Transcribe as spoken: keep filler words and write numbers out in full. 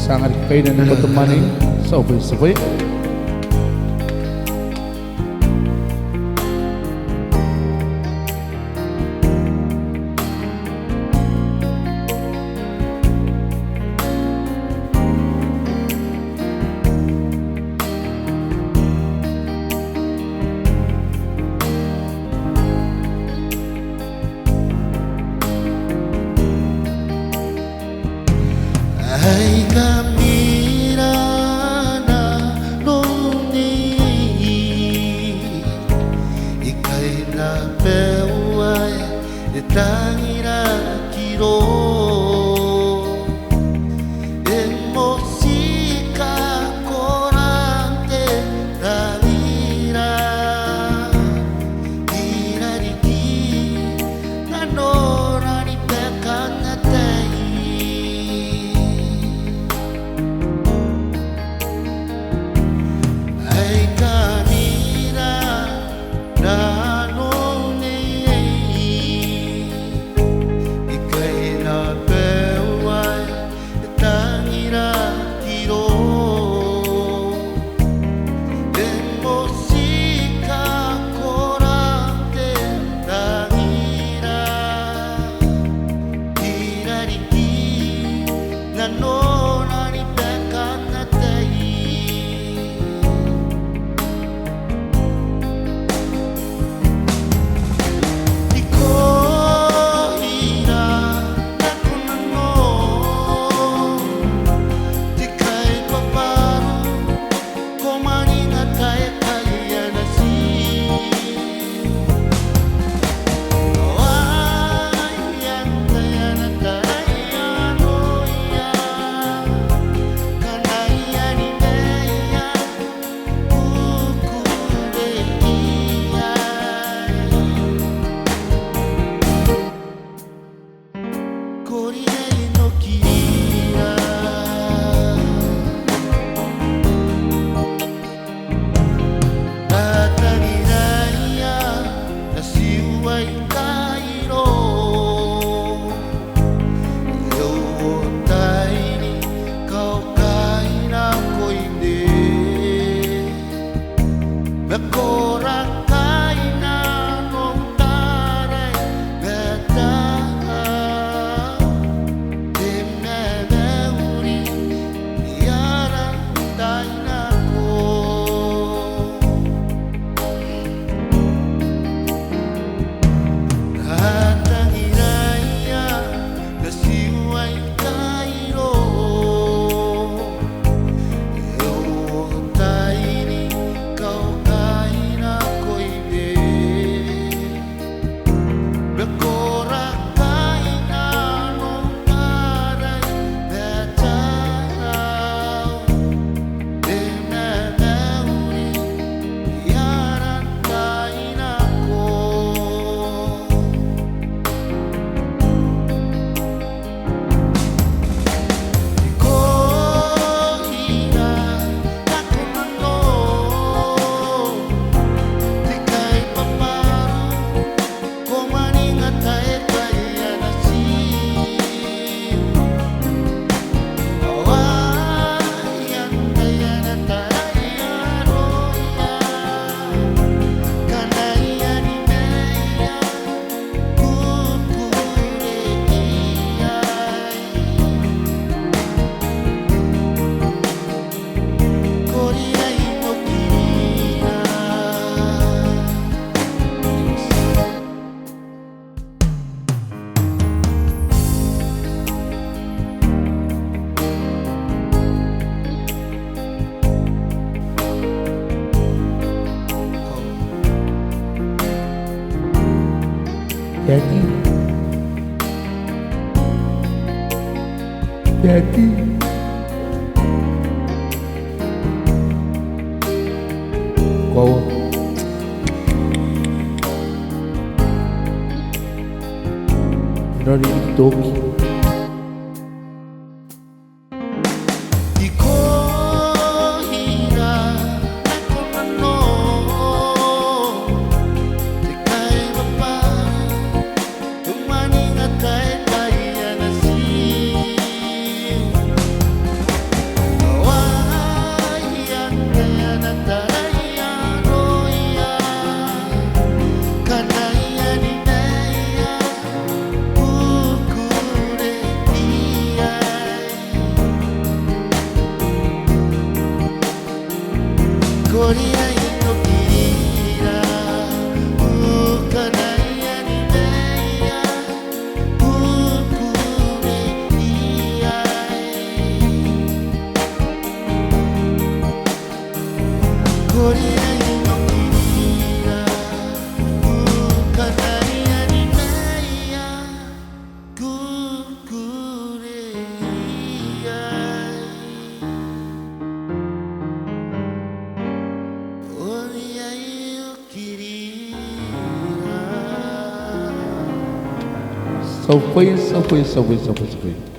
Tangari kaina ni kaotioti mwaane, ti a bwai, ti a bwai. Aika mira nanou nei, ikai naba au ae e tangira kirou, e motika koran te tangira, irariki nanora ni bakan atai. Aika mira nanou nei, ikai naba au ae e tangira kirou, e motika koran te tangira, irariki nanora ni bakan atai. Ikoira nakoimi, ti kaibwabwara, ko mwaninga taekan ana tiu. Ao ai antai ana tarai aroia, kanaia ni meia kukureiai. Ko riai n okira. A tangiraia natiu aika irou, e uotai ni kaokai nakoimi. Ma ko raka i nanou tarai ma tau, te mamauri i aran tai nako. A tangiraia natiu aika irou, e uotai ni kaokai nakoimi. Ma ko raka i nanou tarai ma tau, te mamauri i aran tai nako. Ikoira nakoimi, ti kaibwabwara, ko mwaninga taekan ana tiu. Ao ai antai ana tarai aroia, kanaia ni meia kukureiai. Ko riai n okira. Daddy. Daddy. Koaua. Nori toki. Ikoira nakoimi, ti kaibwabwara, ko mwaninga taekan ana tiu. Tau fai, tau fai, tau fai, tau fai, tau fai.